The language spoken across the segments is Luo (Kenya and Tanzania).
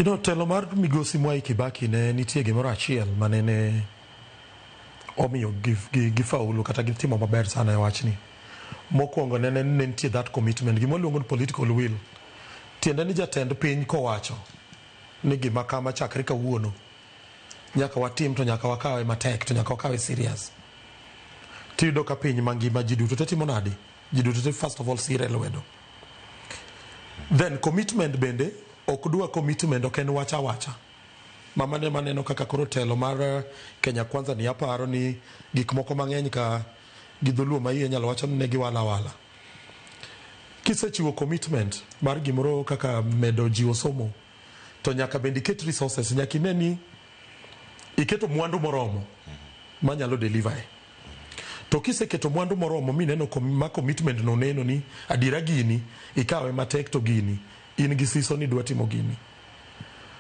Telo mar migosi Mwai Kibaki ne nitie gimoro achiel manene omiyo gifaulu kata gitimo maber sana e wachni. Mokwongo ne nitie that commitment, gima waluongo ni political will. Tiende ni jatend piny kowacho ni gima kama chakre kawuono nyaka watim, to nyaka wakawe matek, to nyaka wakawe serious. Tiyudo ka piny mangima ji duto te timo nade? Ji duto te first of all sire lwedo. Then commitment bende ok dwa, commitment ok en wacha wacha. Mama ne maneno kaka koro telo mar Kenya Kwanza ni aparo ni gik moko mang'eny ka gi dholuo ma iye nyalo wacho ni ne giwala wala. Kisechiwo commitment mar gimoro kaka medo jiwo somo, to nyaka bende iket resources, nyaka ine ni iketo mwandu moromo manyalo deliver e. To kiseketo mwandu moromo mineno ma commitment no neno ni adiera gini ikawe matek, to gini in gi siso ni dwa timo gini,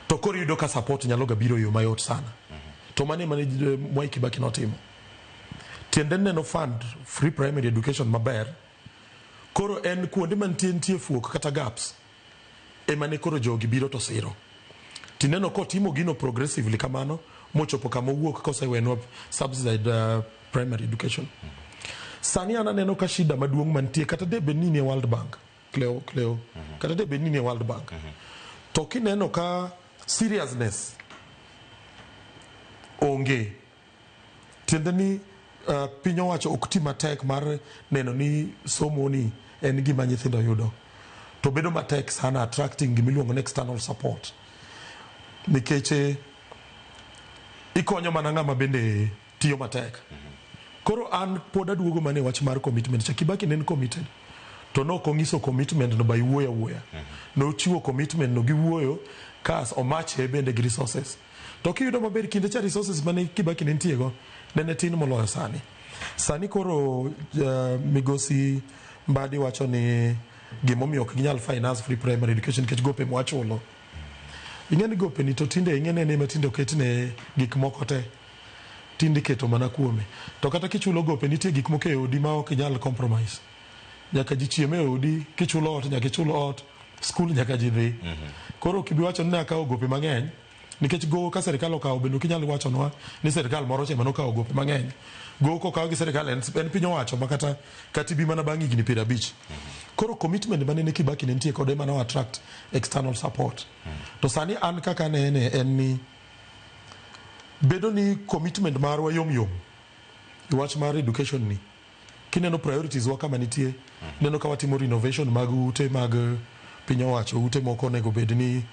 to koro iyudo ka support nyalo ga biro e yo mayot sana. To mano ema ne Mwai Kibaki notimo. Tiende neno fund free primary education maber. Koro en kuonde mantie nitie fuok kata gaps ema ne koro jogi biro to siro. Tineno kotimo gino progressively kamano mochopo kama owuok kosewenwa subsidized primary education. Sani an aneno ka shida maduong' mantie, kata de bed ni nie World Bank, Cleo, Cleo, kata de bed ni nie World Bank, to kineno ka seriousness onge, tiende ni piny owacho ok ti matek mar neno ni somo ni en gima nyithindo yudo, to bedo matek sana attracting gimiluongo ni external support, nikech ikonyo mana ng'ama bende tiyo matek. Koro an pod aduogo mana e wach mar commitment cha. Kibaki ne en committed, to nok onyiso commitment no by wuoyo awuoya. Nochiwo commitment no gi wuoyo kas omache bende gi resources. To kiyudo maber, kinde cha resources mane Kibaki ne nitie go nene tin moloyo sani. Sani koro migosi Mbadi wacho ni gimomiyo ok ginyal finance free primary education nikech gope mwachulo. Ing'e ni gope ni to tinde ing'e ni en ema tinde oketne gik moko te, tinde iketo mana kuome. To kata kichulo gope, nitie gik moko e odi ma ok inyal compromise. Nyaka ji chiem e odi, kichulo ot nyaka ichul ot, skul nyaka ji dhi. Koro ok ibi wacho ni ne akawo gope mang'eny, nikech gowo ka sirikal okawo bende ok inyal wachonwa ni sirikal moro cha ema nokawo gope mang'eny. Gowo kokaw gi sirikal en piny owacho ma kata ibi mana bang' higni 50. Koro commitment manene Kibaki ne nitie kode ema no attract external support. To sani an kaka anene en ni bedo ni commitment marwa yom yom e wach mar education ni, kineno priorities wa kama nitie, neno ka watimo renovation mag ute mag piny owacho, ute moko onego bed ni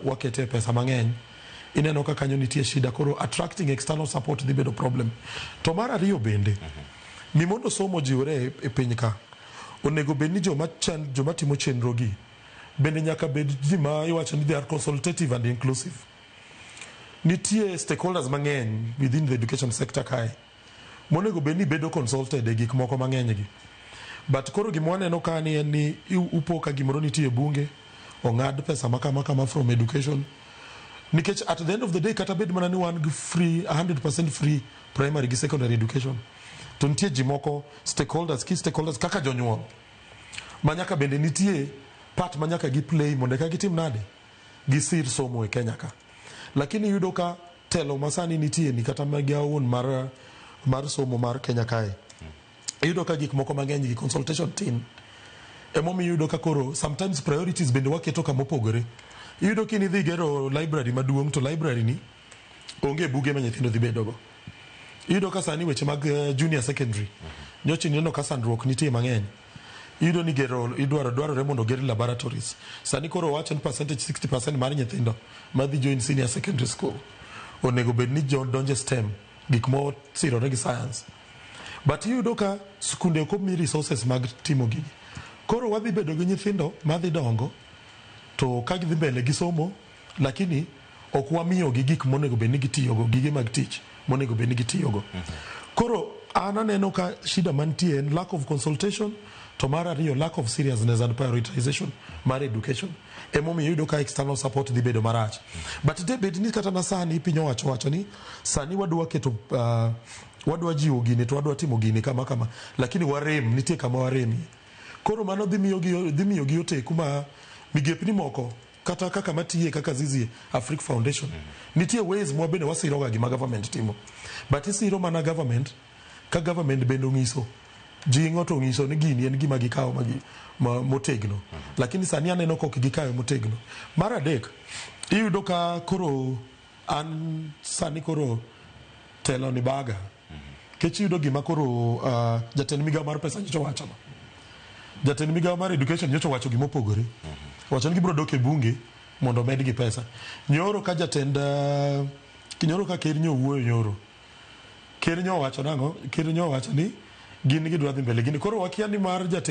wakete pesa mang'eny, ineno ka kanyo nitie shida. Koro attracting external support dhi bedo problem. To mar ariyo bende, ni mondo somo ojiwre e piny ka, onego bed ni joma timo chenro gi bende nyaka bed ji ma iwacho ni they are consultative and inclusive. Nitie stakeholders mang'eny within the education sector kae monego bed ni bedo consulted e gik moko mang'eny gi. But koro gima waneno ka ni en ni upo ka gimoro nitie e bunge, ong'ad pesa ma kama kama from education, nikech at the end of the day, kata bed mana ni wan gi free 100% free primary gi secondary education, to nitie ji moko, stakeholders, key stakeholders kaka jonyuol, ma nyaka bende nitie part ma nyaka gi play mondo eka gitim nade, gisir somo e Kenya ka. Lakini iyudo ka telo masani nitie ni kata migawo wuon mar somo mar Kenya kae, iyudo ka gik moko mang'eny gi consultation tin. Emomiyo iyudo ka koro sometimes priorities bende waketo kamopogore. Iyudo ka in idhi gero library maduong', to library ni onge buge ma nyithindo dhi bedogo. Iyudo ka sani weche mag junior secondary nyocha ineno ka sandruok nitie mang'eny. Iyudo ni gero idwaro dwarore mondo oger laboratories. Sani koro wacho ni percentage 60% mar nyithindo madhi join senior secondary school onego bed ni donjo e STEM, gik mosirore gi science, but iyudo ka skunde ok omi resources mag timo gigi. Koro wadhi bedo gi nyithindo madhi dongo to ka gidhi mbele gi somo, lakini ok wamiyogi gik monego bed ni gitiyogo, gige mag tich monego bed ni gitiyogo. Koro an aneno ka shida mantie en lack of consultation, to mar ariyo, lack of seriousness and prioritization mar education. Emomiyo iyudo ka external support dhi bedo marach. But de bed ni kata na sani piny owacho wacho ni sani wadwa keto wadwa jiwo gini, to wadwa timo gini kama kama, lakini warem, nitie kama waremie. Koro mano dhi miyogi oteku ma migepni moko. Kata kaka matiye kaka Zizi Afrique Foundation, nitie ways mwa bende wasiroga gima government timo, but isiro mana government ka government bende ong'iso jing'o to ong'iso ni gini en gima gikawo motegno. Lakini sani aneno kok gikawe motegno. Mar adek, iyudo ka koro an sani koro telo ni baga kech iyudo gima koro jatend migawo mar pesa nyocha wacho no. Jatend migawo mar education nyocha owacho gimopogore. Owacho ni gibiro dok e bunge mondo omedgi pesa. Nyoro ka jatend nyoro ka ker nyo wuoyo nyoro. Ker nyo owacho nang'o? Ker nyo owacho ni gin gidwa dhi mbele gini. Koro wakia ni mar jatend